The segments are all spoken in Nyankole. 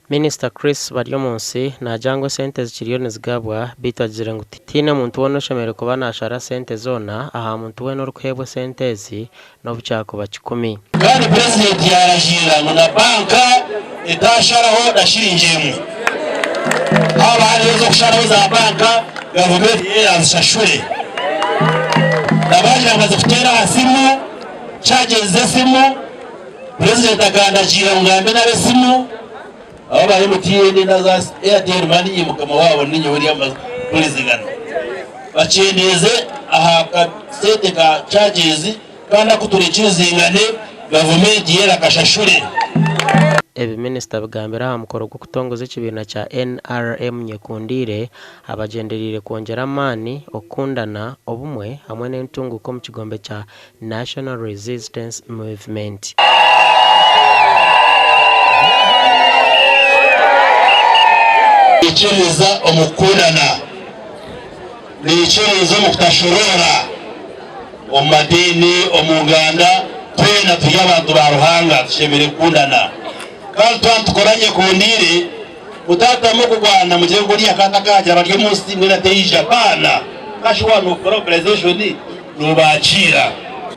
Minisita Chris Baryomunsi naagira ngu esente zikiriyo nizigabwa beitu agizire ngu tihaine muntu weena oshemereire kuba naashara sente zoona aha muntu weena orikuheebwa esente ezi n'obu kyakuba kikumi. Kandi Purezidenti yaaragiira ngu na banka etaasharaho na shiringi emwe. Haaba hariho ez'okusharaho za banka, gavumenti yo eraazishashure. Na baagira ngu bazikuteere aha simu, charges z'esimu, Purezidenti akandagiira ngu ngambe n'ab'esimu abo ba MTN na za Airtel Money mukama waabo niinye William Bakuhurizigana bakyendeeze aha kasente ka charges kandi aku turekirizingane gavumenti yo erakashashure. Ebi minisita abigambire aha mukoro gw'okutongoza ekibiina kya NRM Nyekundiire abagyendereire kwongyera amaani, okukundana, obumwe hamwe n'entunguuka omu kigombe kya National Resistance Movement. Naikiririza omu kukundana. Naikiririza omu kutashoroora omu madiini, omu nganda. Twena turi abantu ba Ruhanga, tushemereire kukundana. Kandi twaba nitukora nyekundiire, mutatamu kurwana mugire ngu oriya ka takagira bari omu nsi mbwenu ateija. Baana, kashi waaba nokora mobilization Nobaakiira.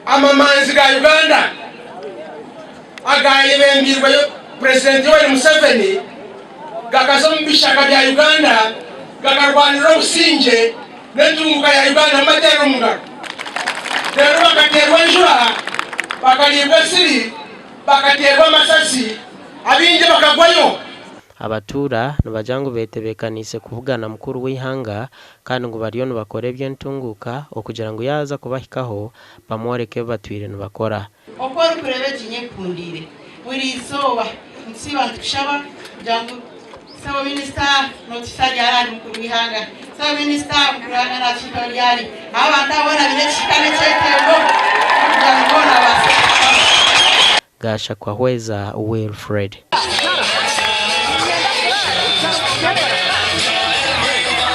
Amamanzi ga Uganda agayebembiirwe Purezidenti Yoweri Museveni gakaza omu bishaka bya Uganda gakarwanirira obusingye n'entunguka ya Uganda mubateerera omu ngaro. Reero bakateerwa enjura, bakariibwa esiri, bakateerwa amasasi, abaingi bakagwayo. Abatuura nibagira ngu betebeekaniise kubugana mukuru w'eihanga kandi ngu bariyo nibakora eby'entunguuka okugira ngu yaaza kubahikaho bamworeke ebi batwire nibakora. Oku orikureeba egi nyekundiire buri izooba nitusiiba nitukushaba kugira ngu Sebo Minisita notuhitsya ryari ahari mukuru w'eihanga? Sebo Minisita mukuru w'eihanga natuhikaho ryari? Abantu aba boona baine ekihika n'ekyetengo kugira ngu boona babaase kuhikaho. Gashakwa Hweza Wilfred.